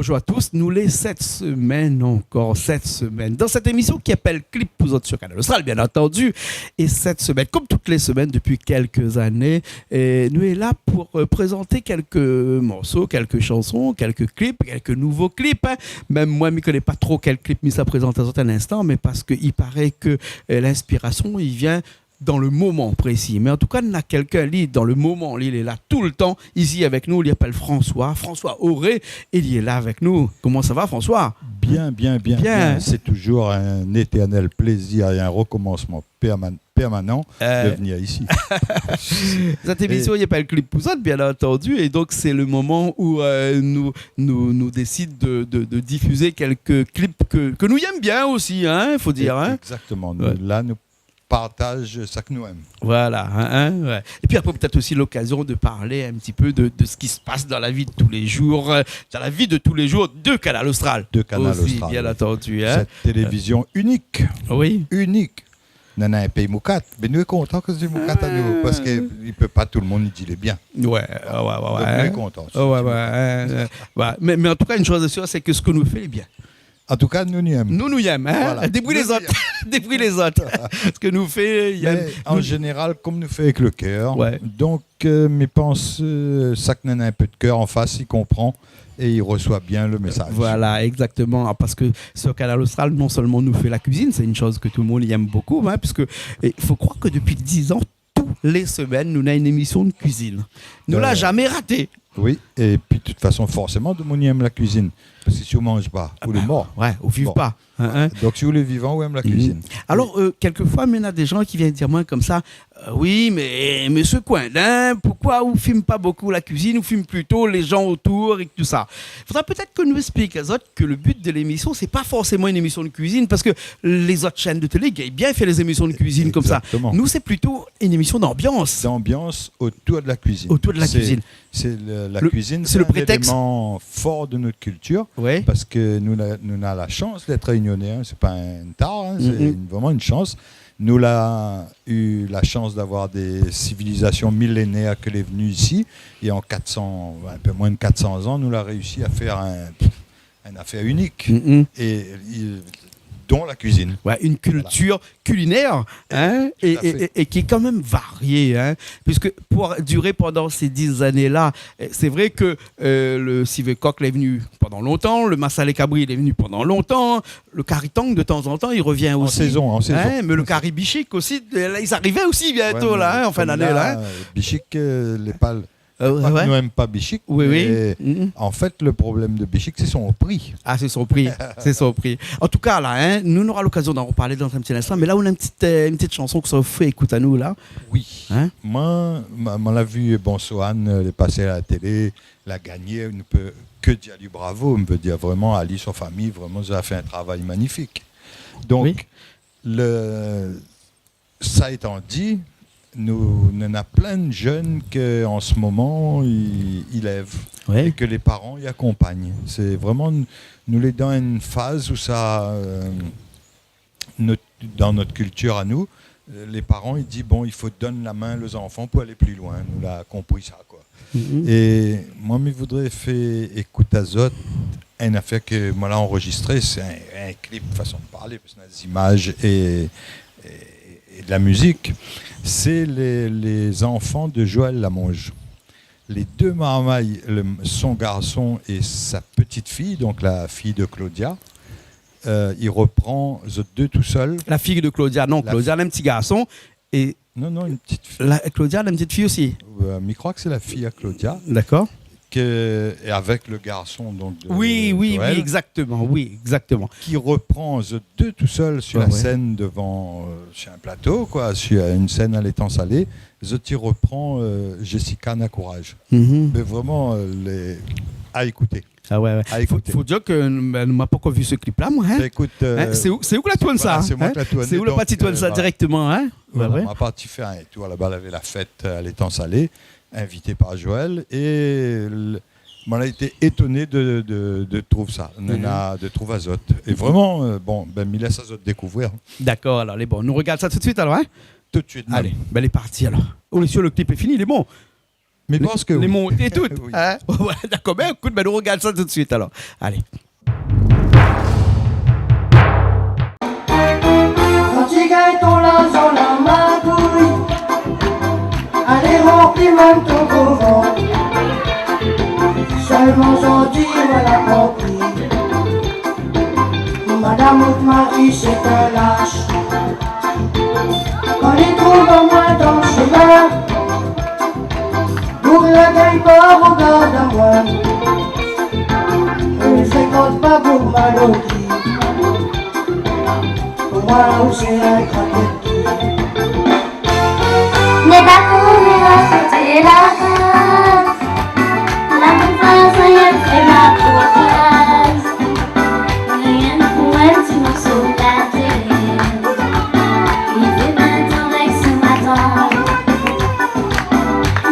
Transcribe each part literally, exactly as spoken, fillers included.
Bonjour à tous, nou lé sèt semèn ankor, sèt semèn dan sèt émisyon ki apèl Clip pou zot sur Kanal Austral, bien entendu. É sèt semèn, kom tout lé semèn dopi kèlk zané, é nou lé la pou, euh, prézant kèlk morso, kèlk shanson, kèlk klip, kèlk nouvo klip, hein. Mèm moin, mi koné pa tro kèl klip mi sa prézant azot in instan, mé parske i paré ke, euh, linspirasyon i vien dan le moman prési. Mé an tou ka, na kèlkin, li, dan le moman, li, li lé la toultan, isi avèk nou, li apèl François, François Auré, é li lé la avèk nou. Koman sa va, François ? Bien, bien, bien, bien. Bien. C'est toujours un éternel plaisir et un recommencement perman-, permanent de venir ici. Sèt émisyon i apèl Clip pou zot, bien entendu, é donk sé le moman ousa, euh, nou, nou, nou désid de, de, de difiz kèlk klip ke, ke nou yèm bien osi, hein, fo dir, hein. Exactement. Ouais. Nou, la, nou partaz sak nou yèm. Voilà, hein, hein, ouais. Et puis après, peut-être aussi l'occasion de parler un petit peu de, de ce qui se passe dans la vie de tous les jours, euh, dans la vie de tous les jours de Kanal Austral. De Kanal Austral, oui. Aussi, bien entendu, hein. Cette télévision unique. Oui. Unique. Nana in péi moukat. Mé nou lé kontan ke sé moukat anou, parske i pé pa tout le moun i di lé bien. Ouais, ouais, ouais, ouais. Donk nou lé kontan. Ouais, ouais, ouais, ouais. Mé, mé an tou ka, in shoz lé sir, sé ke sak nou fé lé bien. An tou ka, nou, nou yèm. Nou, nou yèm, hein. Voilà. Débri lézot. Débri lézot. Sak nou fé, i yèm. Mé an zénéral, kom nou fé avèk le kèr, ouais, donk, euh, mi pans, euh, sak néna in pé de kèr an fas, i konpran é i resoi bien le mésaz. Voilà, exactement. Parske sur Kanal Austral, non sèlman nou fé la kuizine, sé in shoz ke tout le moun i yèm bokou, hein, puiske, é fo kroir ke dopi diz an, tou lé semèn, nou na in émisyon de kuizine. Nou la zamé raté. Oui, épi de tout fason, forséman, tout le moun i yèm la kuizine. Parske si ou manz pa, ou lé mor. Ah bah, ouais, ou viv pa, hein, hein. Bon. Donk, si ou lé vivan, ou yèm la kuizine. Mhm. Alor, euh, kèlkefoi, mé na dé zan ki vien dir amoin konmsa, euh, « Oui, mé, mésyé Coindin, poukosa ou film pa bokou la kuizine, ou film plito lé zan otour é tout sa ? » Fodra pétèt ke nou ésplik azot ke le but de l'émisyon, sé pa forséman in émisyon de kuizine, parske lézot shèn de télé i gingn bien fé lé émisyon de kuizine konmsa. Exactement. Nou, sé plito in émisyon d'anbians. D'anbians otour de la kuizine. Otour de la kuizine. Sé, sé le, la kuizine, sé in éléman for de nout kiltir, parske nou na, nou na la shans d'èt rényoné, hein. Sé pa in tar, hein, sé in, vréman in shans. Nou la u la shans d'avoir dé sivilizasyon milénèr ke lé vni isi, é an kat san, in pé moin de kat san zan, nou la réisi a fé in, in afèr inik. Mm. É, é, don la kuizine. Ouais, in kiltir kilinèr, hein, é, é, é ki lé kan mèm varié, hein, puiske pou diré pandan sé diz zané-la, euh, sé vré ke, euh, le sivé kok lé vni pandan lontan, le masalé kabri lé vni pandan lontan, le kari tang, de tan zan tan, i revien osi. An sézon, an sézon. Hein, mé le kari bishik osi, euh, la, i ariv osi bientôt, ouais, la, hein, an fin d'ané, la, hein. Bishik, euh, lé pa, euh, ouais, pa ke nou yèm pa bishik, oui, oui, mé an fèt, le problèm de bishik, sé son pri. Ah, sé son pri, sé son pri. An tou ka, la, hein, nou nora l'okazyon d'an reparlé dan in ti instan, mé la, ou na in ti, euh, in ti shanson ke sa ou fé ékout anou, la. Oui. Hein ? Moin, ma, moin la vi, bon, Sohan, euh, lé pasé a la télé, la gagné, nou pé ke dir ali bravo, nou pé dir vréman, ali, son famiy, vréman, zot la fé in travay manifik. Donk, oui, le, sa étan di, nou, nou na plin de jèn ke, an se moman, i, i lèv, ouais, é ke lé paran i akonpagn. Sé vréman, nou lé dan in faz ousa, euh, nout, dan nout kiltir anou, euh, lé paran i di, bon, i fo donn la min lé zanfan pou alé pli loin. Nou la konpri sa, koi. Mhm. É moin, mi voudré fé ékout azot in afèr ke moin la anrozistré, sé in, in klip, fason de parlé, parske na zimaz é, é, é de la mizik. Sé lé, lé zanfan de Joël Lamonge. Lé dé marmay, le, son garson é sa petite fille, donk la fiy de Claudia, euh, i repran zot dé tousèl. La fiy de Claudia, non, la Claudia, fi- la in ti garson, é non, non, in ti fiy. La, Claudia, la in ti fiy osi. Euh, mi kroi ke sé la fiy a Claudia. D'accord. Ke, é avèk le garson, donk, de Joël. Oui, oui, oui, exactement, oui, exactement. Ki repran zot dé tousèl sur la scène devan, euh, sur un plateau, quoi, sur une scène à l'Étang-Salé. Zot i repran, euh, Jessica na kouraz. Mhm. Mé vréman, euh, lé, a ékouté. Ah ouais, ouais. A ékouté. Fo, fo dir ke, ben, nou, ma pankor vi se klip-la, moin, hein. Ben, ékout, euh, hein, sé ou, sé ou la tourn sa, voilà, sé moin ki la tourné, donk, euh, voilà. Sé ou la parti tourn sa dirèkteman, hein. Ouais, ouais. Ma parti fé in tour laba, lavé la fèt, euh, a l'Étang-Salé, invité par Joël, é le, moin la été étoné de, de, de trouv sa, mhm, nana, de trouv azot. É vréman, euh, bon, ben, mi lès azot dékouvrir. D'accord, alor, lé bon. Nou regard sa tout de suite, alor, hein ? Tout de suite mèm. Alé, ben, lé parti, alor. Oh, mésyé, le klip lé fini, lé bon. Mi pans ke lé, oui. Lé monté tout, oui. Hin ? Ouais, dakor. Ben, ékout, ben, nou rogard sa tout suit, alor. Alé. Kan ti gingn ton larzan la magouy, alé ranpli minm ton gro vant. Sèlman zordi, moin la konpri. Madam out mari, sé in las. Kan li trouv amoin dan shemin, boug la gingn pa rogard amoin. Mi frékant pa boug maloki. Pou moin, ou sé in krakèt. Mé pa koméla koté la kaz. La mon fazan i fé ma propaz. Rienk pou in ti morso la tèr. Li fé vintan èk son matant.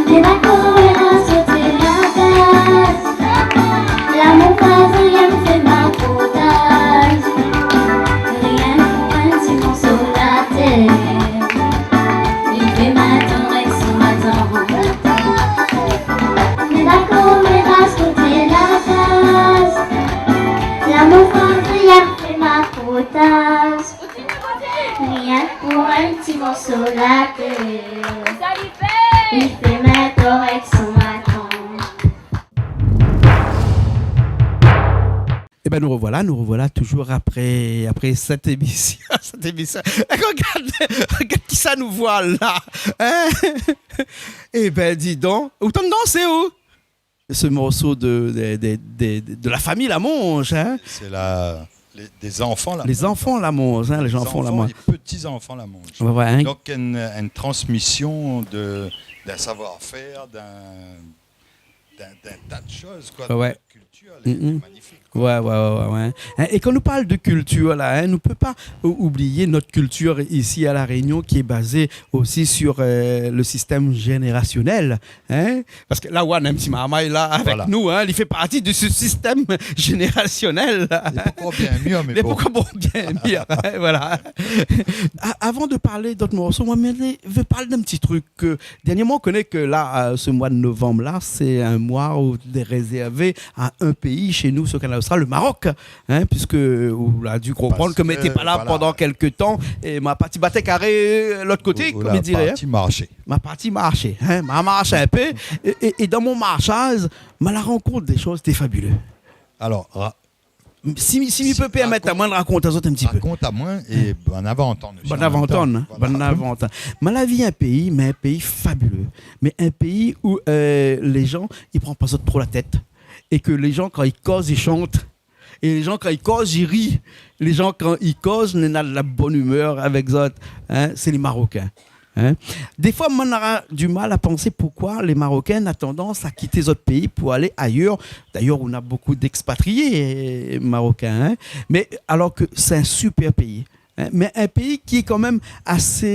Mé pa koméla koté la kaz. La mon fazan i fé ma propaz. Rienk pou in ti morso la tèr. Li fé matant èk son matant. Mé pa koméla koté la kaz. La mon fazan i fé ma propaz. Rienk pou in ti morso la tèr. Li fé matant èk son matant. Ében, nou rovoila, nou rovoila toujour apré, apré sèt émisyon, sèt émisyon. Rogard, rogard kisa nou voi la, hin ? Ében, di don, ou tann dansé, ou ? Se morso de, de, de, de, de la fami Lamonj, hin ? Sé la, lé, dé zanfan Lamonj. Lé zanfan Lamonj, hin, lé zanfan Lamonj. Lé zanfan é pti zanfan Lamonj. Ouais, ouais, hin. Donk, in, in transmision de, d'in savoir-fèr, d'in d'in, d'in ta de shoz, koi, ouais, ouais, d'in kiltir, lé, mm, mm, lé magnifik, koi. Ouais, ouais, ouais, ouais, ouais. Hin, é kan nou parl de kiltir la, hin, nou pé pa, euh, oublié nout kiltir isi a La Rényon, ki lé bazé osi sur, euh, le sistèm jénérasionèl, hin. Parske la, ou na in ti marmay la avèk nou, hin, li fé parti de se sistèm jénérasionèl. Voilà. Lé pankor bien mir, mé bon. Lé pankor bien mir, hin, voilà. A-, avan de parl d'ot morso, moin, mi vé parl d'in ti truk ke Dernièrman, ou koné ke la, euh, se moi de novanm la, sé in moi ou lé rézèrvé a in péi shé nou, su Kanal Austral, le Maroc, hin, puiske ou la di konprann ke mi té pa la pandan kèk tan, é ma parti bat karé, euh, lot koté, konm i diré, hin. Ou la parti marshé. Ma parti marshé, hin, ma marsh in pé, é, é, é dan mon marshaz, ma la rankont dé shoz té fabilé. Alor, ra-, Si, si mi pé pèrmèt amoin de rakont azot in ti pé. Rakont amoin é bann avan antann osi. Bann avan antann, hin. Voilà. Bann avan antann. Ma la vi in péi, mé in péi fabilé. Mé in péi ou, euh, lé jan i pran pa zot tro la tèt. É ke lé jan, kan i koz, i shant. É lé jan, kan i koz, i ri. Lé jan, kan i koz, néna la bone imèr avèk zot. Hin, sé lé Marokin. Hin ? Défoi, moin, nora di mal a pansé poukoi lé Marokin na tandans a kit zot péi pou alé ayèr. Dayèr, ou na bonpé d'èkspatrié, euh, marokin, hin ? Mé alor ke sé in sipèr péi, hin ? Mé in péi ki lé kan mèm asé,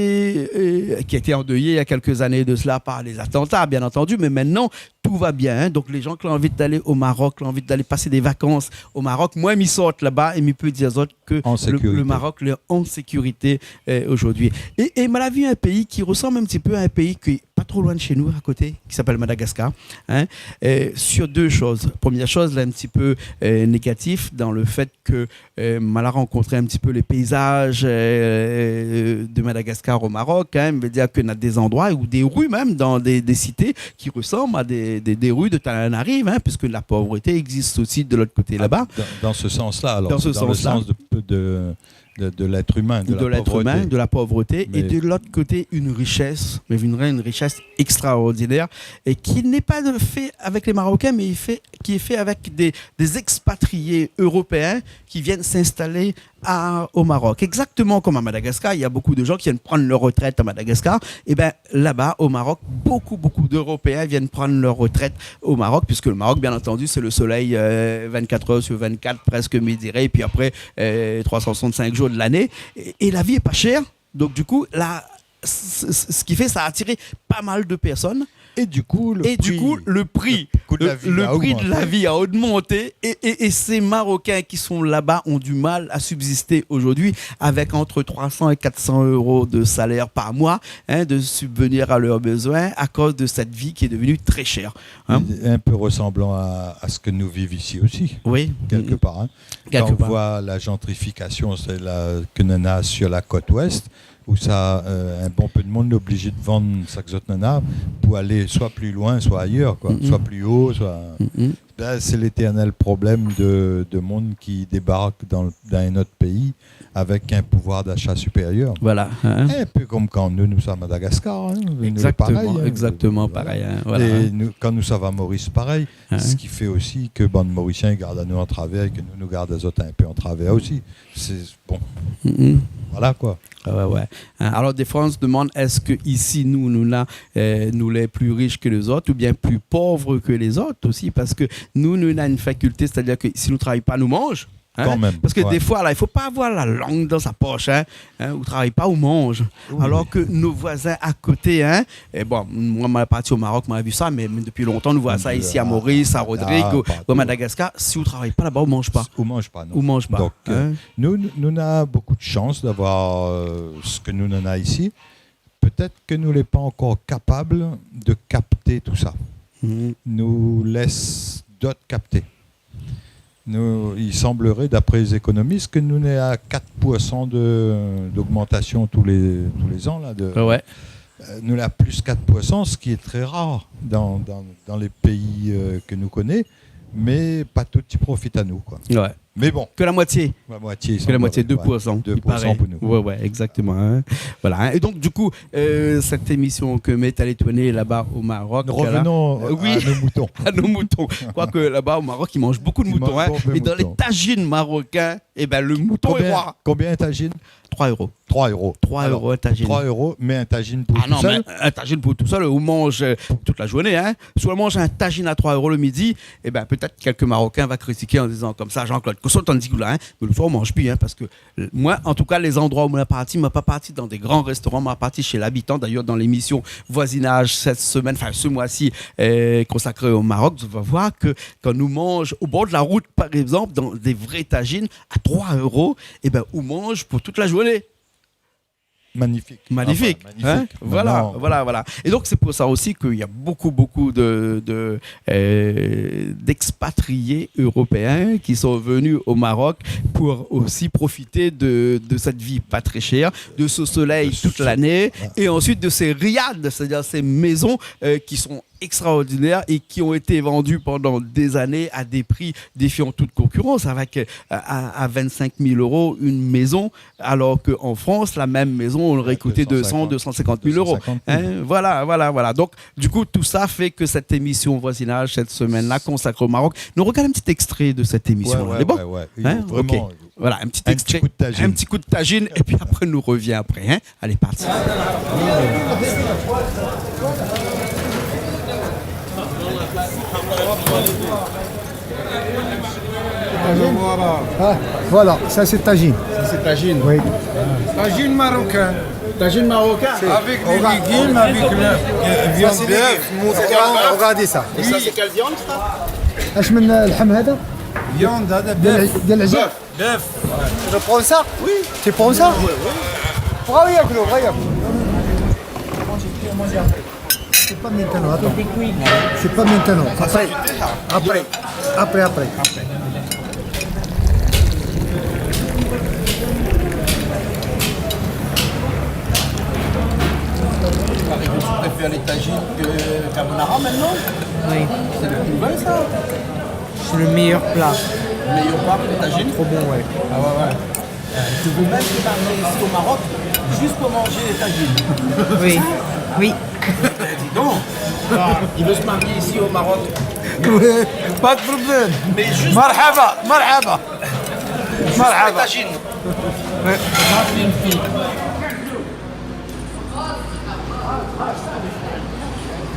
euh, ki la été andéyé il y a quelques années de cela par les attentats, bien entendu, mé mintnan, tout va bien, hin. Donk, lé jan ki la anvi d'alé o Marok, ki la anvi d'alé pas dé vakans o Marok, moin, mi sort laba é mi pé dir azot ke le, le Maroc, lé an sékirité, euh, zordi. É, é ma la vi in péi ki resanm in ti pé a in péi ki lé pa tro loin de shé nou, a koté, ki apèl Madagascar, hin. Euh, sur dé shoz. Promié shoz, la, in ti pé, euh, négatif dan le fèt ke, euh, ma la rankontré in ti pé lé péizaz, euh, de Madagascar o Marok, hin. Vé dir ke na dé zandroi ou dé ri mèm dan dé, dé sité ki resanm a dé, dé, dé ri de Tananarive, hin, puiske la povrété i égzis osi de lot koté laba. Ah, dan, dan se sans-la, alor, dan le sans de, de, de, de l'être humain, de la povrété. De l'être humain, de la povrété, é de lot koté, in rishès, mé vréman in rishès ékstraordinèr, é ki lé pa fé avèk lé Marokin, mé i fé, ki lé fé avèk dé, dé ékspatrié éropéin ki vien instalé a, o Marok. Égzaktoman konm a Madagascar, néna bonpé de jan ki vien pran zot retrèt a Madagascar. Ében, laba, o Marok, bonpé, bonpé d'Éropéin i vien pran zot retrèt o Marok, puiske le Marok, bien antandu, sé le solèy, euh, vinn-kat èr sur vinn-kat, prèsk, mi diré, é pi apré, euh, troi san soisant-sink jour de lané. É, é la vi lé pa shèr. Donk, du kou, la, s-, s-, s-, sak i fé, sa la atir pa mal de pèrsone. É du kou, le pri, Koû de la vi la ogmanté. Le, le pri de la vi la ogmanté é, é, é sé Marokin ki lé laba lé pli mal a sibzisté zordi avèk ant trois cents é quatre cents euros de salèr par moi, in, de sibvenir a lèr bezoin akoz de sèt vi ki lé devni tré shèr, in. In pé ressemblant a, a sak nou viv isi osi, kèlkepar, in. Kèlkepar. Kan ou voi la jantrifikasion, sé la, ke nou néna sur la côte ouest, ousa, eu, in bonpé de moun lé oblizé de vann sak zot néna pou alé soi pli loin, soi ayèr, koi. Soi pli o, soi... Bin, sé létèrnèl problèm de, de moun ki débark dan, dan in ot péi avèk in pouvoir d'achat supérieur. Voilà, in. In pé konm kan nou, nou sava Madagascar, in. Nou, parèy, in. Exactement, parèy, in. Voilà. É nou, kan nou sava Maurice, parèy. Sak i fé osi ke bann Morisien i gard anou an travèr é ke nou, nou gard azot in pé an travèr osi. Sé, bon. Voilà, koi. A oué, oué. In, alor, défoi, nou demann, èske isi, nou, nou néna, eu, nou lé pli rish ke lézot oubien pli pov ke lézot osi ? Parske nou, nou néna in fakilté, sétadir ke si nou travay pa, nou manz. In ? Kan mèm, oué. Parske défoi, la, i fo pa avoir la lang dan sa posh, in. In, ou travay pa, ou manz. Oui, oui. Alor ke nout voizin a koté, in, é bon, moin, moin la parti o Marok, moin la vi sa, mé, mé dopi lontan, nou voi sa isi a Moris, a Rodrig, o, o Madagascar. Si ou travay pa laba, ou manz pa. Ou manz pa, non. Ou manz pa, in. Donk, eu, nou, nou, nou néna bonpé de shans d'avoir, eu, sak nou néna isi. Pétèt ke nou lé pa ankor kapab de kapté tousa. Nou lès dot kapté. Nou, i sanblré, d'apré lé zékonomis, ke nou néna kat pour san de, d'ogmantasion tou lé, tou lé zan, la, de, eu, nou néna plis kat pour san, sak lé tré rar dan, dan, dan lé péi, eu, ke nou koné, mé pa tout i profit anou, koi. Oué. Mé bon. Ke la moitié. La moitié, i sanblré, oué. Ke la moitié, dé pour san, i paré. Dé pour san pou nou. Oué, oué, exactement, in. Voilà, in. É donk, du kou, eu, sèt émision ke Métal Étoné laba o Marok, la. Revenons, eu, oui, à nos moutons. À nos moutons. Koike laba o Marok, i manz bonpé de mouton, in. I manz bonpé de mouton. É dan lé tajine marokin, é bin, le mouton lé roi. Konbien, konbien in tajine ? Trois euros. Trois euros. Trois euros in tajine. Alor, trois euros, mé in tajine pou ou tousèl ? A non, mé in tajine pou ou tousèl, ou manz, eu, tout la zourné, in. Si ou manz in tajine a trois euros le midi, é bin, pétèt kèk Marokin va kritiké an dizan konmsa, Jean-Claude, kosa ou antann di la, in ? Mé le soir, ou manz pi, in, parske, eu, moin, an tou ka, lé zandroi ousa moin la parti, moin la pa parti dan dé gran réstoran, moin la parti shé labitan. D'ailleurs, dan lémision Voisinage sèt semèn, anfin, se moi-si, eu, konsakré o Marok, zot va voir ke kan nou manz o bor de la rout, par égzanp, dan dé vré tajine, a trois euros, é bin, ou manz pou tout la zourné. Magnifik. Magnifik, in ? A, oué, magnifik. Voilà, voilà, voilà. É donk, sé pou sa osi ke néna bonpé, bonpé de, de, eu, d'expatriés européens ki lé vni o Marok pou osi profité de, de sèt vi pa tré shèr, de se solèy tout lané, é ansuit de sé riad, sétadir sé mézon, eu, ki lé extraordinèr é ki la été vandu pandan dé zané a dé pri défian tout konkirans, avèk, eu, a, a, a vinn-sink mil euros in mézon, alor ke an Frans, la mèm mézon noré kout dé san, dé san sinkant mil euros. Oué, dé san sinkant mil. In, voilà, voilà, voilà. Donk, du kou, tousa fé ke sèt émision Voisinage, sèt semèn-la, konsakré o Marok, nou rogard in ti ékstré de sèt émision-la. Oué, oué, oué. Lé bon ? In ? Oué, vréman. Ok. Voilà, in ti ékstré, in ti kou de tajine. In ti kou de tajine, épi apré, nou rovien apré, in. Alé, parti. Ah, voilà, ça c'est tagine. Ça, c'est tagine. Oui. Tagine marocain. Tagine marocain. Avec les légumes, avec le, euh, viande bœuf, mouton. Regardez ça. Et ça, c'est quelle viande, ça ? اش من اللحم هذا؟ Viande, هذا bœuf. ديال العجل. Bœuf. Bœuf. Je prends ça ? Oui. Tu prends ça ? Oui, oui. Bravo, Yaclo, bravo. C'est pas maintenant, attends. C'est pas maintenant. Après. Après. Après, après. Il paraît que tu préfères les tagines que carbonara maintenant ? Oui. C'est une nouvelle, ça ? C'est le meilleur plat. Le meilleur plat, les tagines ? Trop bon, ouais. Ah ouais, ouais. Euh, tu veux même te marier ici au Maroc, juste pour manger les tagines. Oui, oui. Ben, dis donc, il veut se marier ici au Maroc. Oui, pas de problème. Mais juste... Marhaba, marhaba. Juste les tagines. Ouais.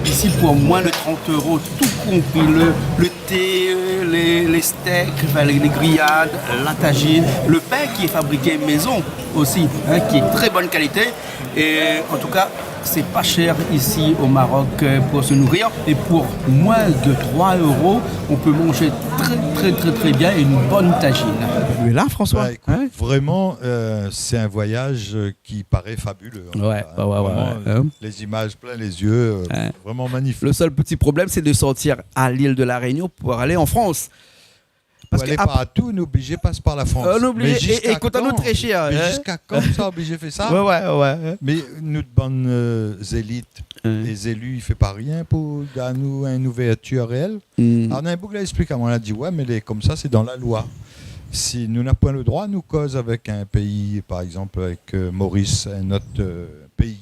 Ici, pour moins de trente euros, tout compris, le, le thé, les, les steaks, enfin, les, les grillades, la tagine, le pain qui est fabriqué maison aussi, hein, qui est très bonne qualité. Et en tout cas, C'est pas cher ici au Maroc, euh, pour se nourrir. Et pour moins de trois euros, on peut manger très, très, très, très bien une bonne tagine. Ou lé la, François ? Bah, écoute, hein ? Vraiment, euh, c'est un voyage, euh, qui paraît fabuleux, en tout cas, hein. Ouais, ouais, ouais, ouais, vraiment, ouais, hein. Les images plein les yeux, euh, ouais, vraiment magnifique. Le seul petit problème, c'est de sortir à l'île de la Réunion pour aller en France. Pou alé partou, nou lé oblizé pas par la Frans. Parske ap-, euh, nou lé oblizé, é, é kan nou tré shèr, hein. Mé ziska kan ? Mé ziska kan sa, oblizé fé sa ? Ouais, ouais, ouais. Mé nout bann, euh, zélit, ouais, lé zéli, i fé pa rien pou donn anou in ouvertir réèl ? Hmm. Alor, néna in boug la ésplik amoin, la di, ouais, mé lé, konmsa, sé dan la loi. Si nou na poin le droi, nou koz avèk in péi, par égzanp, avèk, euh, Maurice, in not, euh, péi.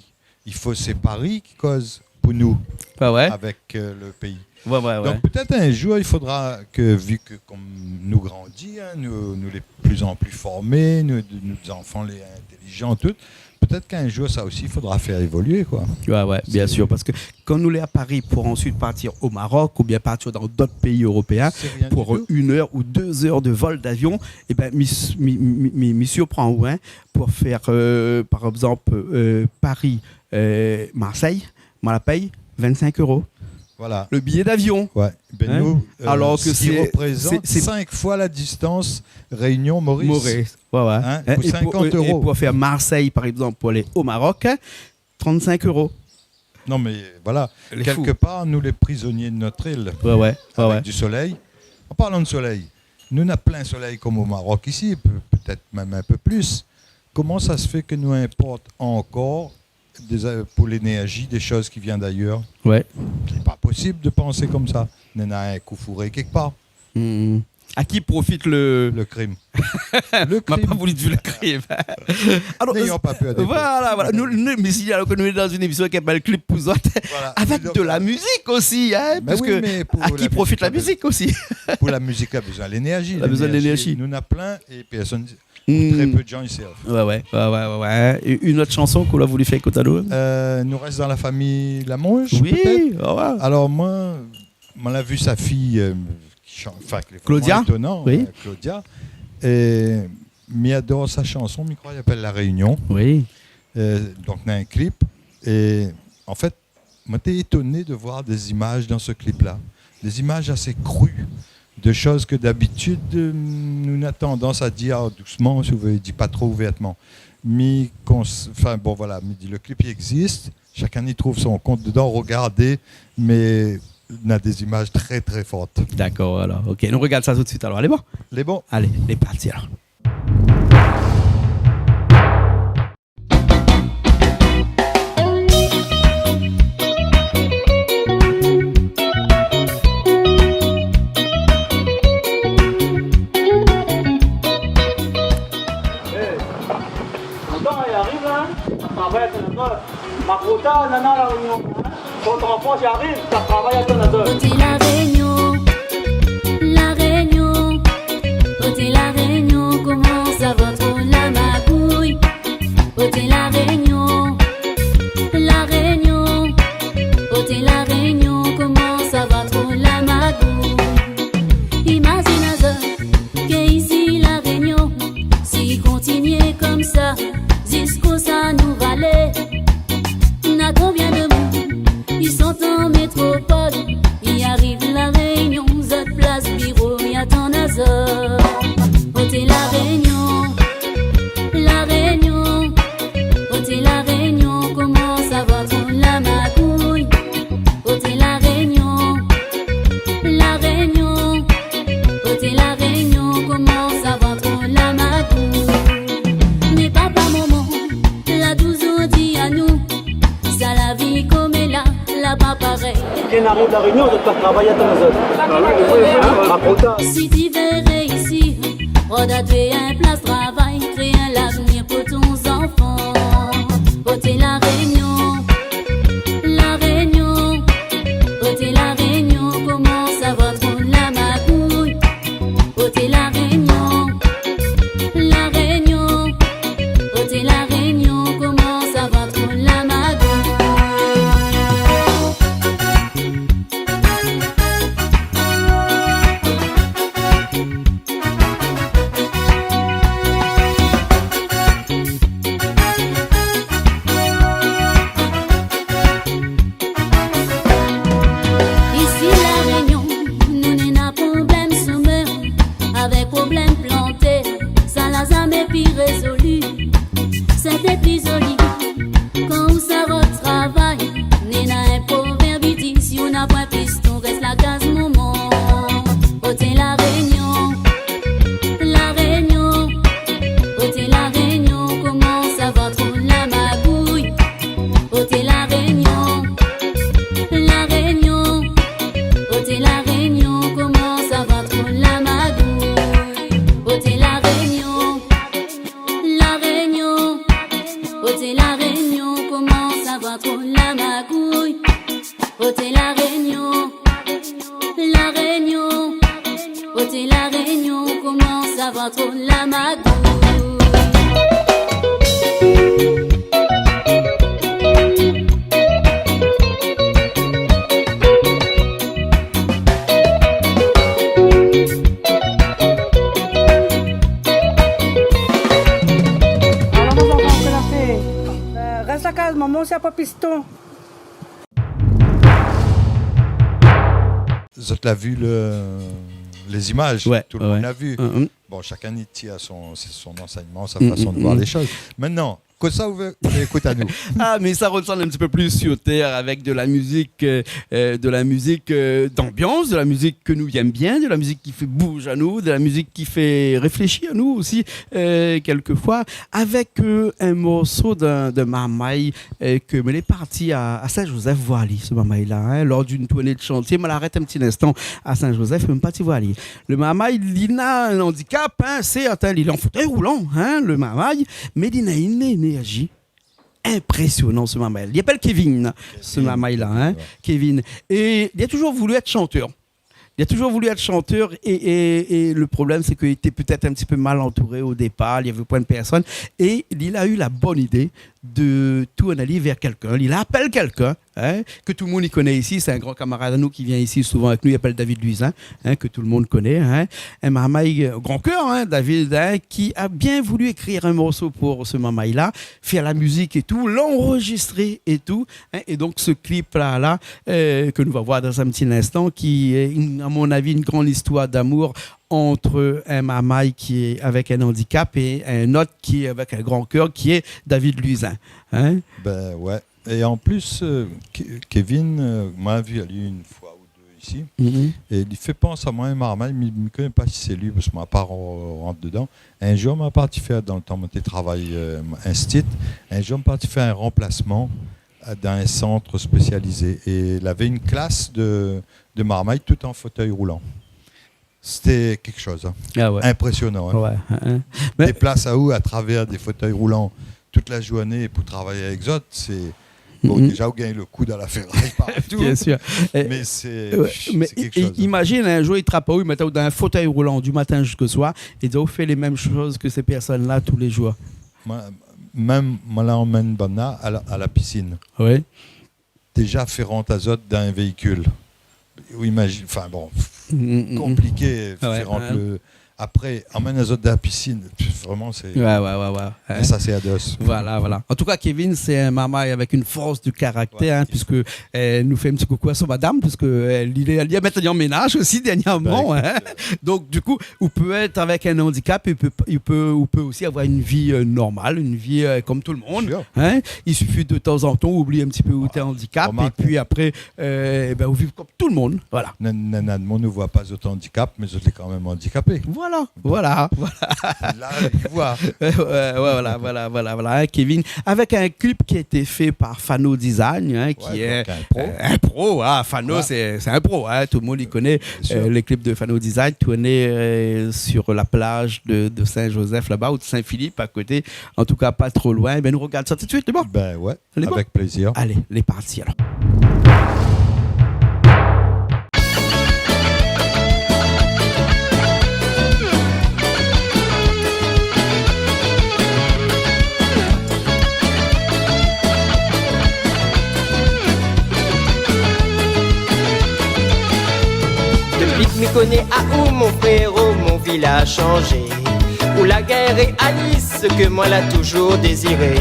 I fo sé Paris ki koz pou nou, ah ouais, avèk, euh, le péi. Ouais, ouais, ouais. Donk, pétèt in zour, i fodra ke, vi ke konm nou grandi, hein, nou, nou lé de pli an pli formé, nou, nout zanfan lé intélizan, tout, pétèt k'in zour, sa osi, i fodra fé évolié, koi. Ouais, ouais, bien sir, parske kan nou lé à Paris pou ansuit partir au Maroc oubien partir dan d'ot péi éropéin, sé rien pou ditou, inn èr ou dé zèr de vol d'avion, é bin, mi, mi, mi, mi, mi sirpran, ouais, pou fé, euh, par égzanp, euh, Paris, euh, Marseille, moin la pèy vinn-sink euro. Voilà. Le billet d'avion. Ouais. Hein ? Bin, nou, euh, alor ke sé, sé, sé sink foi la distans Réunion-Maurice. Maurice. Ouais, ouais. Hein ? Hein, pou é pou, sinkant euro. É pou fé Marseille, par égzanp, pou alé au Maroc, hein, trant-sink euro. Non, mé voilà. Lé fou. Kèlkepar, nou lé prizonié de nout il. Ouais, ouais, ouais, avèk, ouais, du solèy. An parlan de solèy, nou na plin solèy konm au Maroc isi, pe-, pétèt mèm in pé plis. Koman sa se fé ke nou inport ankor dé, pou lénèrzi, dé shoz ki vien d'ayèr ? Ouais. Sé pa posib de pansé konmsa. Néna in kou fouré kèlkepar. Hmm. À qui profite le, le crime ? Le crime. Ma pa voulu dir le crime. Alor, n'ayons pas peur des mots. Voilà, voilà. Nou, nou, mé si, alor ke nou lé dan in émision ki apèl Clip pou zot, voilà, avèk de la mizik osi, hein, parske oui, mé pou la mizik, la bezoin, pou la mizik, la bezoin lénèrzi. La bezoin lénèrzi. Lénèrzi, nou na plin é pèrsone Hmm. Très peu de gens i sèrv. Ouais, ouais, ouais, ouais, ouais, ouais. É inn ot shanson k'ou la voulu fé ékout anou ? Euh, nou rès dan la fami Lamonge, oui, pétèt. Ouais, ouais. Alor, moin, moin la vu sa fiy, euh, ki shan-, anfin, ke lé vréman étonan, Claudia ? Oui. Euh, Claudia. É mi ador sa shanson, mi kroi i apèl La Réunion. Oui. Euh, donk, néna in clip. É an fèt, moin té étoné de voir dé zimaz dan se clip-la, dé zimaz asé kru, de shoz ke d'abitid, euh, nou na tandans a dir dousman, si ou vé, di pa tro ouvèrtman. Mi kons-, anfin, bon, voilà, mi di, le clip i égzis, shakinn i trouv son kont dedan, rogardé, mé na dé zimaz trè, trè for. Dakor, alor. Ok, nou rogard sa tout suit, alor. Alé, bon. Lé bon. Alé, lé parti, alor. Lontan i ariv la, in, travay avèk nout Makrota, nana La Rénion, in. Kan ou anfans i ariv, sa travay avèk nout. Koté La Rénion, La Rénion, koté La Rénion, koman sa va tro la magouy ? Koté La Rénion, La Rénion, koté La Rénion, koman sa va tro la magouy ? Imazine azot ke isi La Rénion, si i kontinié konmsa, ziska ousa nou va alé ? Na konbien de moun i sort an métropol, i ariv La Rénion, zot plas biro i atann azot. Koté La Rénion, La Rénion, koté La Rénion, koman sa va tro la magouy ? Koté La Rénion, La Rénion, koté La Rénion, koman sa va tro la magouy ? Mé papa, momon la touzour di anou, sa la vi koméla, la pa parèy. Kan i ariv La Rénion, zot i pa travay, atann azot. Makrota. Si ti vé réisi, rod anou in plas travay, kréé in lavnir pou ton zanfan. Koté La Rénion, La Rénion, koté La Rénion, koman sa va tro la magouy ? Koté La Rénion, La Rénion, koté La Rénion, koman sa va tro la magouy ? Patron la magou. Alor, mon zanfan, kosa ou fé ? Euh, rès la kaz, momon, sé pa piston. Zot la vi le, les images, ouais, tout le monde l'a vu. Mm, mm. Bon, chacun i tir son, son enseignement, sa façon de voir les choses. Maintenant, kosa ou vé, ou vé ékout anou ? Ah, mé sa i resanm in ti pé plis sur terre avec de la musique, euh, euh, de la musique, euh, d'ambiance, de la musique ke nou i èm bien, de la musique ki fé bouz anou, de la musique ki fé réfléchi anou osi, euh, quelquefois, avec, euh, un morceau d'un, d'un marmay, euh, ke mi lé parti à, à Saint-Joseph voir li, se marmay-la, hein, lors d'une tournée de chantier. Mi la arèt in ti instan à Saint-Joseph, mi la parti voir li. Le marmay, li na un handicap, hein, certes, hein, li lé an fauteuil roulant, hein, le marmay, mé li na une énergie impressionnante, se marmay. Li apèl Kevin, se marmay-la, hein, Kevin. Et il a toujours voulu être chanteur. Il a toujours voulu être chanteur et, et, et le problème, c'est qu'il était peut-être un petit peu mal entouré au départ, il y avait plein de personnes. Et il a eu la bonne idée de tourner aller vers quelqu'un. Il appelle quelqu'un, hein, ke tout le monde i koné isi. C'est un grand camarade à nous qui vient ici souvent avec nous. Il s'appelle David Luisin, hein, ke tout le monde koné, hein. Un marmay, euh, grand cœur, hein, David, hein, qui a bien voulu écrire un morceau pour ce marmay-la, faire la musique et tout, l'enregistrer et tout. Hein, et donc, ce clip-là, là, euh, ke nou va voir dans un petit instant, qui est, une, à mon avis, une grande histoire d'amour entre un marmay qui est avec un handicap et un autre qui est avec un grand cœur, qui est David Luisin. Hein ? Ben ouais. Et en plus, euh, Ke-, Kevin, euh, moin la vi ali une fois ou deux ici. Mhm. Et li fé pans amoin in marmay, mé mi koné pa si sé li, parske moin la pa ran-, rant dedan. Un jour, moin la parti fé, dan le tan moin té travay, euh, instit, un jour, moin la parti fé un remplacement euh, dans un centre spécialisé. Et il avait une classe de, de marmay tout en fauteuil roulant. C'était quelque chose, hein. Ah ouais. Impressionnant, hein. Ouais, hein. Mé déplas aou à travers des fauteuils roulants toute la journée pour travailler avec zot, c'est, bon, déjà, ou gingn le kou dan la ferray partou. Bien sûr. Mé sé, ouais, sé quelque chose, hein. Imagine, un jour, i trap aou, i mèt aou dan in fauteuil roulant du matin jusqu'au soir, é i di aou fé les mêmes choses que ces personnes-là tous les jours. Moin, mèm, moin la amenn banna à la, à la piscine. Oui. Déjà fé rant azot dan in véhicule. Ou imagine, enfin bon, compliqué, fé rant le, après, amenn azot dan la piscine. Pff, vraiment, c'est, ouais, ouais, ouais, ouais. Et ça, c'est à deux. Voilà, voilà. En tout cas, Kevin, c'est un marmay avec une force de caractère, hein, puisque, euh, nou fé in ti coucou à son madame, puisque, euh, li lé, li la mèt an ménaz osi dernièrement, hein. Ben, écoute, euh, donc, du coup, ou peut être avec un handicap, il peut, il peut, ou peut aussi avoir une vie, euh, normale, une vie, euh, comme tout le monde, hein. Sûr. Il suffit de temps en temps oublier un petit peu où t'es handicapé, et puis après, euh, eh ben, ou viv comme tout le monde. Voilà. Néna, néna d'moun i voi pa zot handicap, mé zot lé kan mèm handicapé. Voilà, voilà, voilà. La, i voi. Ouais, ouais, ouais, voilà, voilà, voilà, voilà, hein, Kevin, avec un clip qui a été fait par Fano Design, hein, qui est, euh, un pro, hein. Fano, c'est, c'est un pro, hein, tout le monde i koné, euh, les clips de Fano Design, tourné, euh, sur la plage de, de Saint-Joseph, là-bas, ou de Saint-Philippe, à côté. En tout cas, pas trop loin. Ben, nou regard sa tout de suite, lé bon ? Ben ouais, avec plaisir. Allez, lé parti, alors. Dopi ke mi koné aou, mon fréro, mon vi la shanzé. Ou la gingn réaliz sak moin la toujour déziré.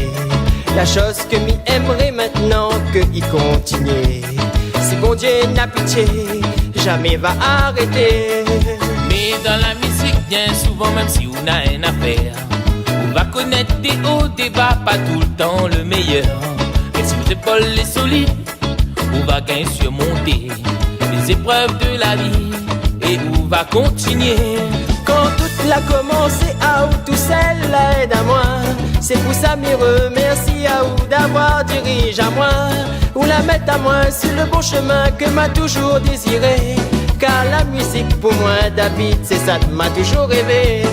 La shoz ke mi èmré mintnan ke i kontinié, si Bondié na pitié, zamé va arété. Mé dan la mizik, bien souvan, mèm si ou na in afèr, ou va konèt dé o, dé ba, pa toultan le méyèr. Mé si out zépol lé solid, ou va gingn sirmonté lé zéprèv de la vi é ou va kontinié. Kan tout la komansé, aou tousèl la èd amoin. Sé pou sa mi remèrsi aou d'avoir dirizé amoin. Ou la mèt amoin si le bon shemin ke ma toujour déziré. Kar la mizik pou moin, David, sé sa ke ma toujour révé.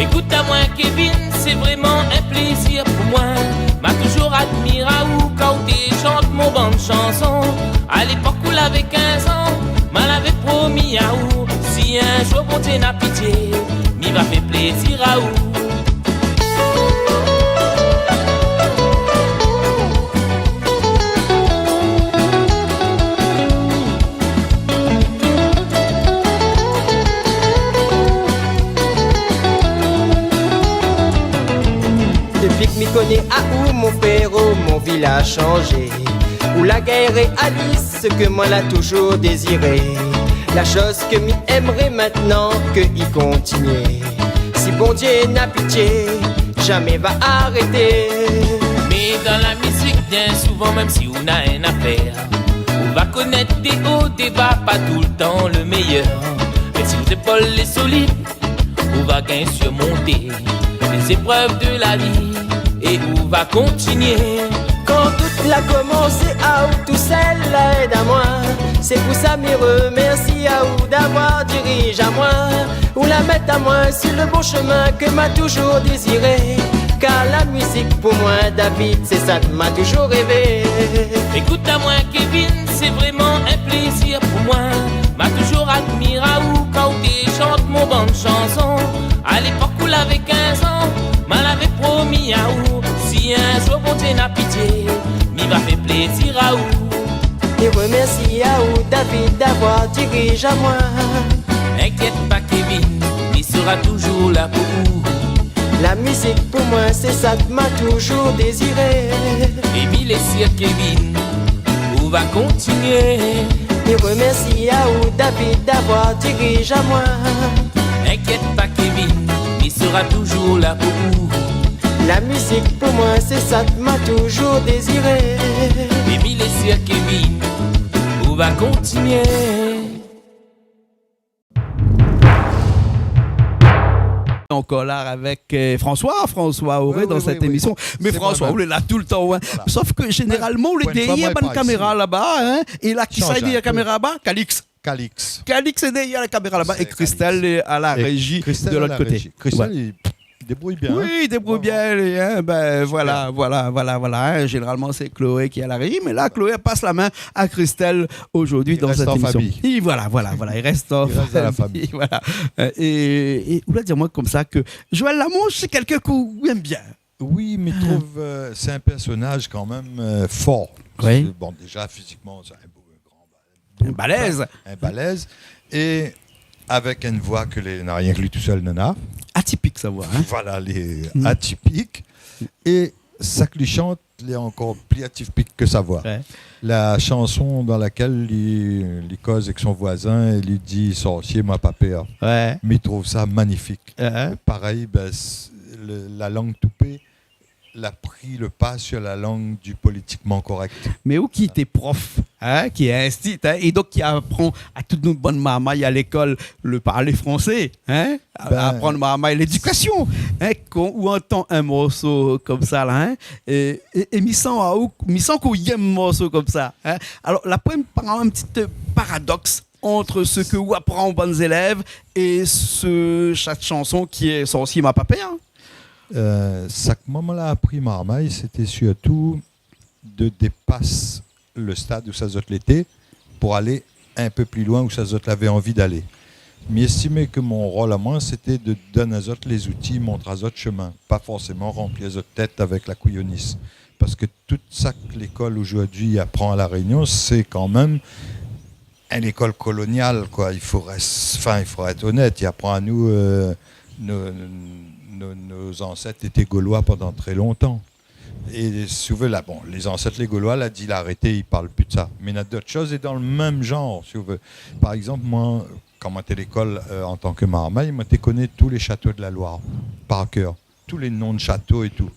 Ékout amoin, Kevin, sé vréman in plézir pou moin. Ma toujour admir aou kan ou té shant mon bann shanson. A lépok ou lavé kinz an, ma lavé promi aou, si in zour Bondié na pitié, mi va fé plé Dézir aou. Dopi ke mi koné aou, mon fréro, mon vi la shanzé. Ou la gingn réaliz sak moin la touzour déziré. La shoz ke mi èmré mintnan, ke i kontinié. Si Bondié na pitié, zamé va arété. Mé dan la mizik, bien souvan, mèm si ou na in afèr, ou va konèt dé o, dé ba, pa toultan le méyèr. Mé si out zépol lé solid, ou va gingn sirmonté lé zéprèv de la vi é ou va kontinié. Kan tout la komansé, aou tousèl la èd amoin. Sé pou sa mi remèrsi aou d'avoir dirizé amoin. Ou la mèt amoin si le bon shemin ke ma touzour déziré. Kar la mizik pou moin, David, sé sak ma touzour révé. Ékout amoin, Kevin, sé vréman in plézir pou moin. Ma touzour admir aou kan ou té shant mon bann shanson. A lépok ou lavé kinz an, ma lavé promi aou, si in zour Bondié na pitié, mi va fé plézir aou. É remèrsi aou, David, d'avoir dirizé amoin. Inkièt pa, Kevin, mi sra touzour la pou ou. La mizik pou moin, sé sak ma touzour déziré. É mi lé sir, Kevin, ou va kontinié. É remèrsi aou, David, d'avoir dirizé amoin. Inkièt pa, Kevin, mi sra touzour la pou ou. La mizik pou moin, sé sak ma touzour déziré. É mi lé sir, Kevin, ou va kontinié. Ankor la avèk, euh, François, François Auré dan sèt émision. Oui, oui, oui, oui. Mé François, ou lé la toultan, in. Voilà. Sof ke zénéralman ou lé dèrièr bann kaméra laba, in. É la, kisa lé dèrièr kaméra laba ? Calix. Calix. Calix lé dèrièr la kaméra laba é Christelle lé a la réji de lot koté. Christelle, li débrouy bien, in. Oui, li débrouy bien, li, in. Bin, voilà, voilà, voilà, in. Zénéralman sé Chloé ki lé a la réji, mé la Chloé la pas la min a Christelle zordi dan sèt émision. I rès an fami. É voilà, voilà, voilà, i rès an fami. I rès dan la fami. Voilà. Euh, é, é ou la di amoin konmsa ke Joël Lamonge, sé kèlkin k'ou èm bien. Oui, mi trouv, euh, sé in pèrsonaz kan mèm, euh, for. Oui. Sé, bon, déza, fizikman, sé in bo, gran, in balèz. In balèz. É avèk in voi ke lé, na rienk li tousèl nana. Atipik, sa voi, in. Voilà, lé atipik. É sak li shant, lé ankor pli atipik ke sa voi. Ouais. La shanson dan lakèl li, li koz èk son voizin é li di, « Sorsié, moin pa pèr. » Ouais. Mi trouv sa manifik. Ouais. Parèy, bin, s-, le, la lang toupé, la pri le pa sur la lang du politikman korèk. Mé ou ki té prof, in, ki lé instit, in, é donk ki aprann a tout nout bann marmay a lékol le parlé fransé, in, a, aprann marmay lédikasion, in, kan ou antann in morso konmsa la, in, é, é, é mi san aou, mi san k'ou yèm morso konmsa, in. Alor, la, pou in, par in ti, euh, paradoks ant sak ou aprann bann zélèv é se, sèt shanson ki lé Sorsié, moin pa pèr, in. Euh, sak moin la apri marmay, sété sirtou de dépas le stad ousa zot lété pou alé in pé pli loin ousa zot lavé anvi d'alé. Mi éstimé ke mon rol amoin, sété de donn azot lé zouti, montr azot shemin, pa forséman ranpli azot tèt avèk la kouyonis. Parske tout sak lékol zordi i aprann a La Rényon, sé kan mèm in lékol kolonial, koi. I fo rès-, anfin, i fo èt onèt. I aprann anou, euh, nos, nos, nos ancêtres étaient Gaulois pandan trè lontan. É si ou vé, la, bon, lé zansèt lé Gaulois, la di, la arété, i parl pi de sa. Mé na dot shoz, é dan le mèm zanr, si ou vé. Par égzanp, moin, kan moin té lékol, euh, an tan ke marmay, moin té koné tout lé shato de la Loire, par kèr. Tout lé non de shato é tout.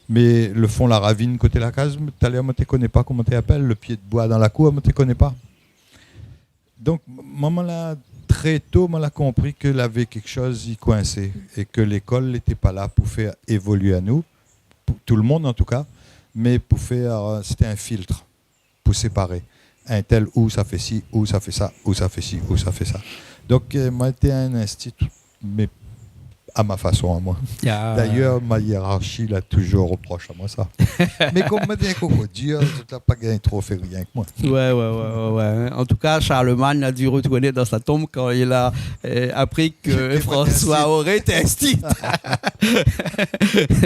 Mé le fon la ravine, koté la kaz, talèr, moin té koné pa koman té apèl, le pié de boi dan la kour, moin té koné pa. Donk, moman la, trè to, moin la konpri ke lavé kékshoz i koinsé é ke lékol lété pa la pou fé évolié anou, pou tout le moun an tou ka, mé pou fé, euh, sété in filtr pou séparé. Intèl, ou sa fé si, ou sa fé sa, ou sa fé si, ou sa fé sa. Donk, euh, moin té in instit, mé a ma fason amoin. Ah. D'ayèr, ma hiérarchi la touzour roprosh amoin sa. Mé kom moin té in krokodir, zot la pa gingn tro fé rienk moin. Ouais, ouais, ouais, ouais, ouais. An tou ka, Charlemagne la di rotourné dan sa tonm kan li la, euh, apri ke François Auré té institit.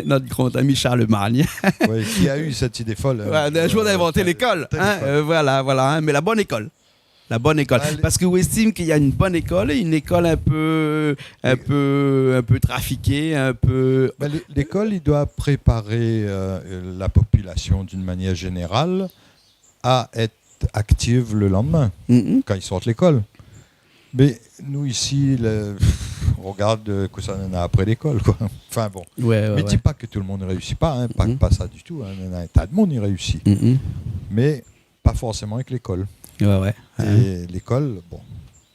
Nout gran ami Charlemagne. Oui, qui a eu cette idée folle, hein. Ouais, in zour, euh, d'inventer l'école, hein, euh, voilà, voilà, hein, mé la bone lékol. La bone lékol. Parske ou estim k'i na in bone lékol é in lékol in pé, in pé, in pé trafiké, in pé... Ba, lé-, lékol, li doi préparé, euh, la popilasion d'in manièr zénéral a èt aktiv le landmin, kan i sort lékol. Mé nou, isi, le, pff, rogard, euh, kosa néna apré lékol, koi. Anfin, bon. Ouais, ouais. Mé di pa ke tout le moun i réisi pa, hein, pa, pa sa ditou, hein, néna in ta d'moun i réisi. Mé pa forséman avèk lékol. Ouais, ouais. É lékol, bon.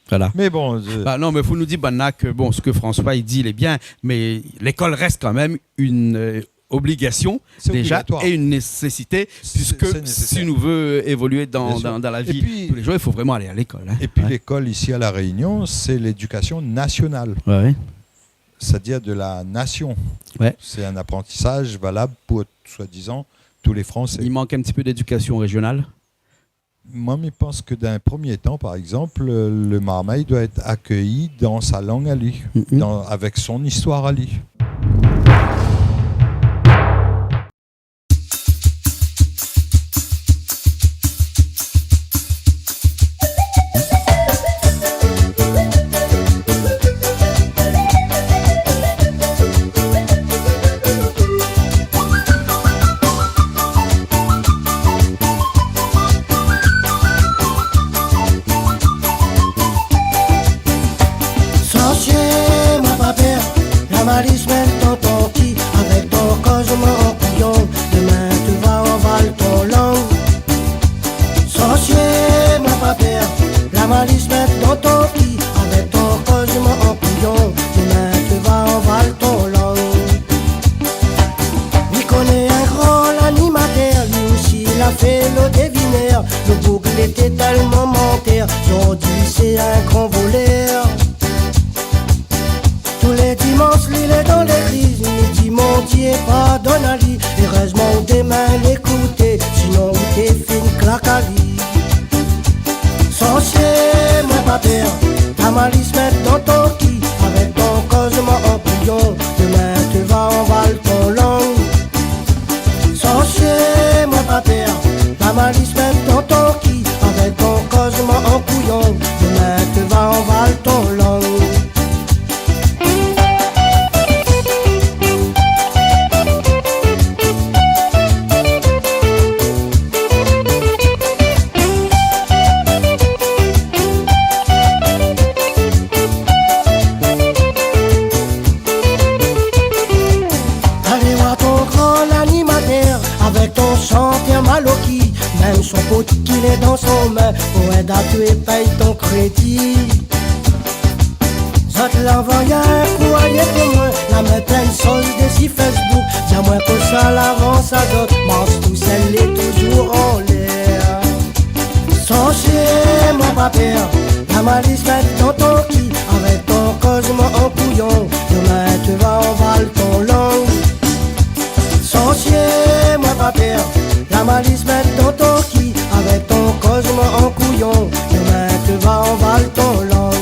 Voilà. Mé bon, je... Ba non, mé fo nou di, banna, ke, bon, sak François i di, lé bien, mé lékol rès kan mèm in, euh, obligasion, déza, é in nésésité, puisk si nou vé évolué dan, dan, dan la vi tou lé zour, i fo vréman alé a lékol, hein. Sé nésésair. Épi lékol, isi a La Rényon, sé lédikasion nasional. Ouais, ouais. Sétadir de la nasion. Ouais. Sé in aprantisaz valab pou, soi-dizan, tout lé Fransé. I mank in ti pé d'édikasion rézional. Moin, mi pans ke dan in promié tan, par égzanp, le, le marmay i doi èt akéyi dan sa lang ali, dan, avèk son istoir ali. Sorsié, moin pa pèr, la malis mèt dan ton ki, avèk ton kozman an kouyon, domin té va anval ton lang. Sorsié, moin pa pèr, la malis mèt dan ton ki, avèk ton kozman an kouyon, domin té va anval ton lang. Mi koné in gran animatèr, li osi la fé lo dévinèr, lo boug lété tèlman mantèr, zordi sé in gran volèr. Tou lé dimansh, li lé dan légliz, mi di Bondié pardone ali, érèzman ou domin lékouté, sinon ou té fine klak ali. Sorsié, moin pa pèr, la malis mèt dan ton ki, avèk ton kozman an kouyon, domin té va anval ton lang. Sorsié, moin pa pèr, la malis mèt dan ton ki, avèk ton kozman an kouyon, domin té va anval ton lang. Alé oir ton gran animatèr, avèk ton shantèr maloki, mèm son pot ki lé dan son min, pou èd atou é pèy ton krédi. Zot la anvoy in kourié pou moin, la mèt plin soz dési Facebook, di amoin kosa la rans azot, marsh tousèl lé touzour anlèr. Sorsié, moin pa pèr, la malis mèt dan ton ki, avèk ton kozman an kouyon, domin té va anval ton lang. Sorsié, moin pa pèr, la malis mèt dan ton ki, avèk ton kozman an kouyon, domin té va anval ton lang.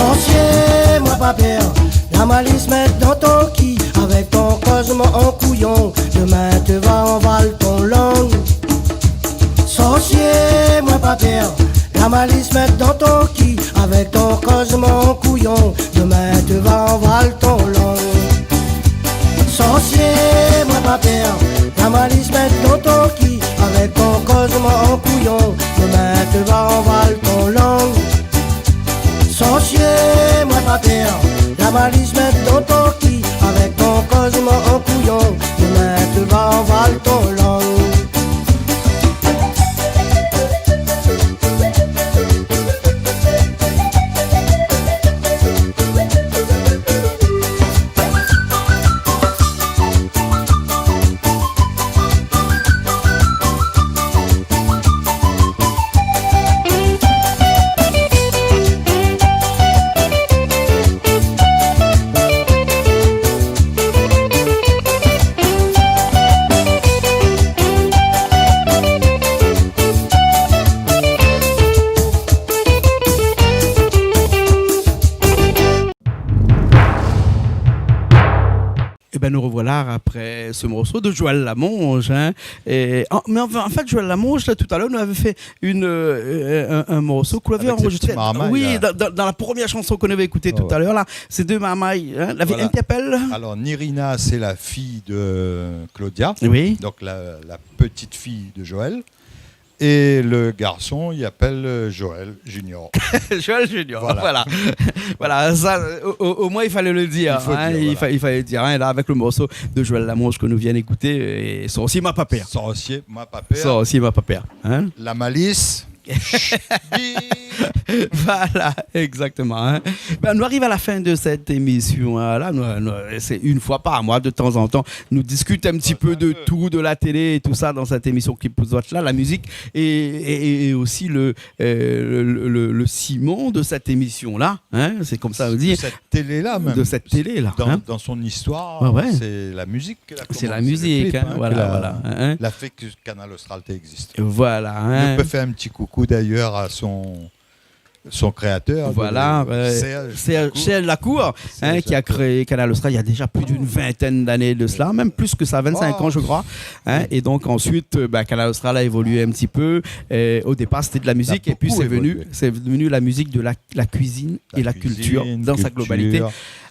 Sorsié, moin pa pèr, la malis mèt dan ton ki, avèk ton kozman an kouyon, domin té va anval ton lang. Sorsié, moin pa pèr, la malis mèt dan ton ki, avèk ton kozman an kouyon, domin té va anval ton lang. Sorsié, moin pa pèr, la malis mèt dan ton ki, avèk ton kozman an kouyon, domin té va anval ton lang. Sorsié, moin pa pèr, la malis mèt dan ton ki, avèk ton kozman an kouyon, domin té va anval ton lang. Ben, nous revoilà après ce morceau de Joël Lamonge, hein. Et en, mais enfin, en fait, Joël Lamonge, là, tout à l'heure, nous avait fait une, euh, un, un morceau qu'on avait enregistré. Avec ses petites marmailles, oui, là, dans, dans, dans la première chanson qu'on avait écoutée tout à l'heure, là, ces deux marmailles, hein, la vie, voilà. Voilà. Alors, Nirina, c'est la fille de Claudia, oui, donc la, la petite fille de Joël. Et le garçon, il appelle, euh, Joël Junior. Joël Junior, voilà. Voilà. Voilà, ça, au, au, au moins, il fallait le dire, hein, il faut dire, il fa-, voilà, il fallait dire, hein, là, avec le morceau de Joël Lamonge que nous vient d'écouter, et Sorcier ma pa pèr. Sorcier ma pa pèr. Sorcier ma pa pèr, hein. La malice. Voilà, exactement, hein. Ben, nous arrivons à la fin de cette émission, hein. Là, nous, nous, c'est une fois par mois, de temps en temps, nous discutons un petit peu de tout, de la télé et tout ça dans cette émission Clip pou zot là, la musique et, et, et aussi le, euh, le, le, le, le ciment de cette émission-là, hein, c'est comme ça on dit. De cette télé-là, même. De cette télé-là, hein. Dans, dans son histoire, ouais, ouais, c'est la musique qu'elle a commencé, le clip, hein, voilà, voilà, hein, hein, qu'elle a fait que Kanal Austral existe. Voilà, hein. On peut faire un petit coucou d'ailleurs à son son créateur, voilà, euh, Serge Lacour. Serge Lacour, hein, qui a créé Kanal Austral il y a déjà plus d'une vingtaine d'années de cela, même plus que ça, vingt-cinq ans, je crois, hein. Et donc ensuite, euh, bah, Kanal Austral a évolué un petit peu. Euh, au départ, c'était de la musique, et puis c'est venu, c'est devenu la musique de la, la cuisine et la culture dans sa globalité.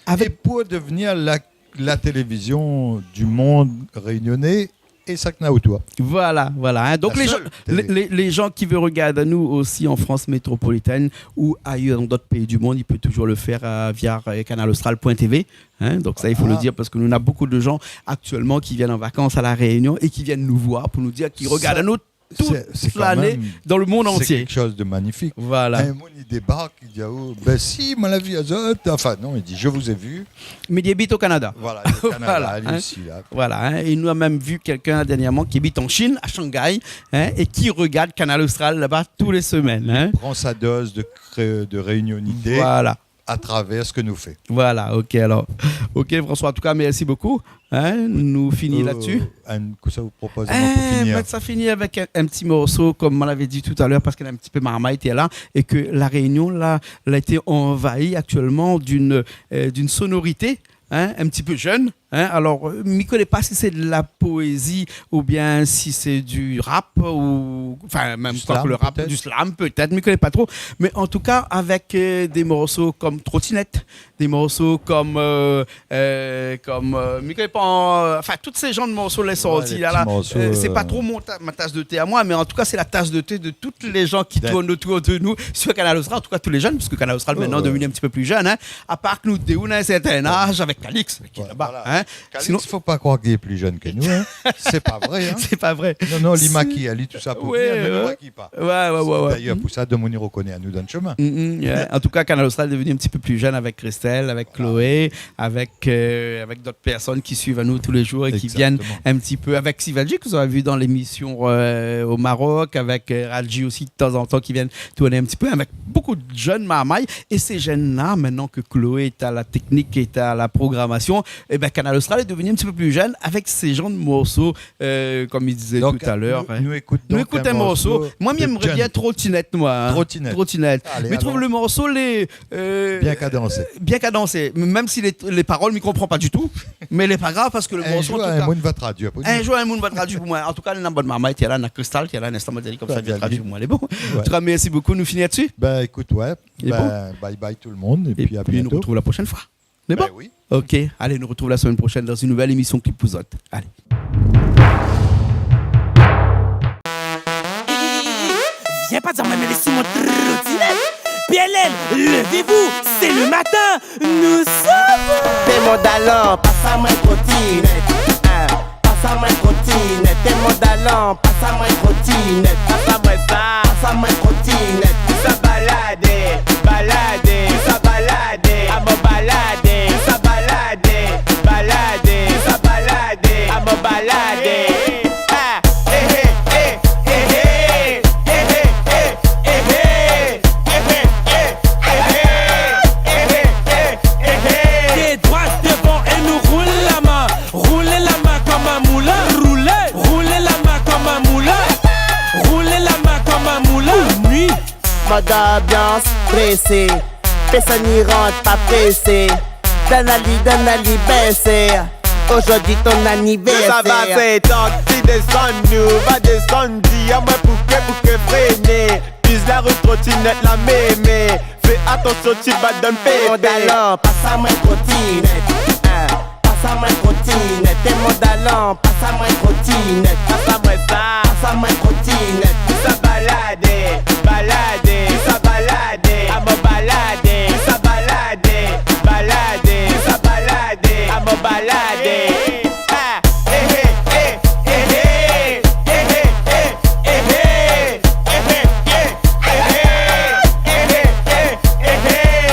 Avec... Et pour devenir la, la télévision du monde réunionnais, é sak na otour. Voilà, voilà, hein. Donc, les gens, les, les, les gens qui veulent regarder nous aussi en France métropolitaine ou ailleurs dans d'autres pays du monde, il peut toujours le faire, euh, via, euh, kanal austral point T V, hein. Donc ça, il faut le dire parce que nous, on a beaucoup de gens actuellement qui viennent en vacances à La Réunion et qui viennent nous voir pour nous dire qu'ils regardent nous toute l'année dans le monde entier. C'est, c'est quand même, c'est quelque chose de magnifique. Voilà. Un monde, il débarque, il dit : « Ah, oh, ben si, ma la vi azot. » Enfin, non, il dit : « Je vous ai vu. » Mais il habite au Canada. Voilà, au Canada, voilà, hein, lui, ici, là. Voilà, hein. Et nous avons même vu quelqu'un dernièrement qui habite en Chine, à Shanghai, hein, et qui regarde Kanal Austral là-bas tous les semaines, hein. Il prend sa dose de cré-, de réunionité, voilà, à travers ce que nous fait. Voilà, ok, alors. Ok, François, en tout cas, merci beaucoup. Hein, nou fini la-dsi. Euh, un, kosa ou propoz amoin pou finir ? Eh ben, sa fini avèk in, in ti morso, konm moin lavé di talèr, parske na in ti pé marmay té la, é ke La Rényon la, la été anvahi aktièlman d'in, euh, d'in sonorité, hein, in ti pé jeune, hein. Alor, euh, mi koné pa si sé de la poézi oubien si sé du rap ou, anfin, mèm pa ke le rap, du slam pétèt, mi koné pa tro. Mé an tou ka, avèk, euh, dé morso konm Trottinette, dé morso konm, euh, euh, konm, euh, mi koné pa, euh, anfin, tout sé janr de morso la sorti la, la, euh, sé pa tro mon ta-, ma tas de té amoin, mé an tou ka, sé la tas de té de tout lé jan ki tourn otour de nou sur Kanal Austral, an tou ka tout lé jenn, puiske Kanal Austral, mintnan, lé devni in ti pé pli jenn, hein. Apar ke nou dé, nou na in sèrtin az, avèk Calix, ki lé laba, hein. Calix, sinon, fo pa kroir li lé pli jenn ke nou, hein. Sé pa vré, hein. Sé pa vré. Non, non, li makiy ali, tousa pou vnir, mé li makiy pa. Ouais, ouais, ouais. Sé dayèr pou sa, demoun i rokoné anou dan le shemin. Mm, mm, ouais. An tou ka, Kanal Austral lé devni in ti pé pli jenn avèk Christelle, avèk Chloé, avèk, euh, avèk d'ot pèrsone ki suiv anou tou lé jour é ki vien in ti pé avèk Sivalji, ke zot la vu dan lémision, euh, o Marok, avèk, euh, Radji osi, de tanzantan, ki vien tourné in ti pé, avèk bonpé de jenn marmay. É sé jenn la, mintnan ke Chloé lé a la téknik, lé a la programasion, é ben, Kanal Austral lé devni in ti pé pli jenn avèk sé janr de morso, euh, konm mi dizé talèr, hein. Donk, nou, nou ékout in morso. Moin, mi èmré bien Trottinette, moin, hein. Trottinette. Alé, alor. Mi trouv le morso lé, euh, bien kadansé. Bien kadansé. Mèm si lé, lé parol, mi konpran pa ditou. Mé lé pa grav, parske le morso, an tou ka, in moun va tradui pou nou. In jour, in moun va tradui pou moin. An tou ka, na bann marmay té la, na Christelle té la, in instan, ma di konmsa, vien tradui pou moin. Lé bon. Ouais. An tou ka, mèrsi bonpé. Nou fini la-dsi ? Ben, ékout, ouais. Lé bon ? Ben, bye bye tout le monde, é pi a bientôt. É pi nou artrouv la proshèn foi. Lé bon ? Ben oui. Ok, alé, nou artrouv la semèn proshèn dan in nouvèl émision Clip pou zot. Alé. Vien pa dir amoin, mé lé si mon trottinette. P L L, levez-vous, c'est le matin, nous sommes... T'es mon dalon, pass amoin trottinette. Hein, pass amoin trottinette. T'es mon dalon, pass amoin trottinette. Pass amoin sa, pass amoin trottinette. Sa baladé, baladé, sa baladé, amoin baladé, sa baladé, baladé, sa baladé, amoin baladé. Ah, eh, eh, eh. Pié droi dovan é nou roul la min. Roul la min konm in moulin. Roulé. Roul la min konm in moulin. Roul la min konm in moulin. Mode ambiance pressé. Pèrsone i rant pa présé. Done ali, done ali, bèsé. Ozordi ton anivèrsèr. Sa va, sé tank ti désann, nou va désann, di amoin pouké, pouké fréné. Piz la rou, trotinèt la mémé. Fé atansion, ti va donn pépé. Mon dalon, pas amoin trotinèt. Hein. Pas amoin trotinèt, é mon dalon, pas amoin trotinèt. Pas amoin sa, pas amoin trotinèt. Sa baladé, baladé, sa baladé, amoin baladé, sa baladé, baladé, sa baladé, amoin baladé. Ah, eh, eh, eh, eh, eh.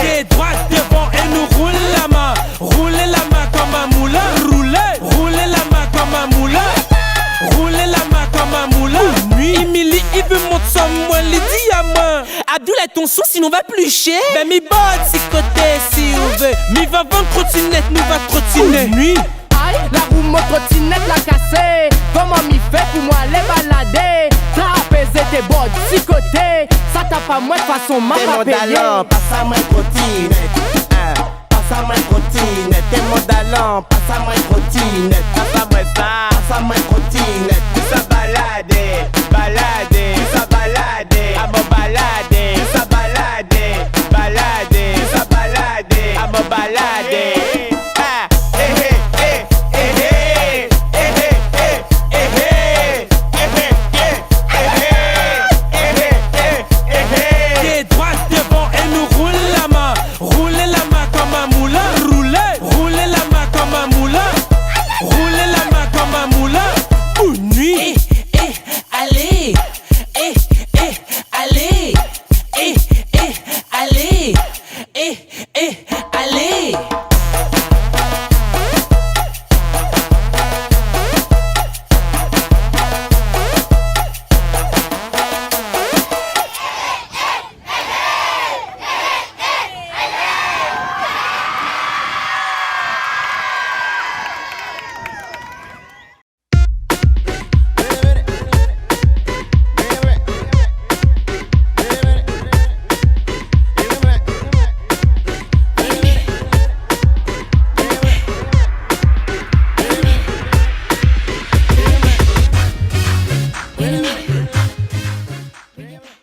Pié drwat dovan é nou roul la min. Roul la min konm in moulin. Roulé. Roul la min konm in moulin. Roul la min konm in moulin. Imili i vé mont san moin, li di amoin: Abdoul, lé ton son, sinon va pli shèr. Bin mi bord si koté si ou vé. Mi va vann trotinèt, nou va trotiné. Ay, la rou mon trotinèt la kasé. Koman mi fé pou moin alé baladé? Trapézé té bord si koté. Sa tap amoin, fason ma pa péyé. Pas amoin dalon, pas amoin trotinèt. Hein. Pas amoin trotinèt, mon dalon, pas amoin trotinèt. Pas amoin sa, pas amoin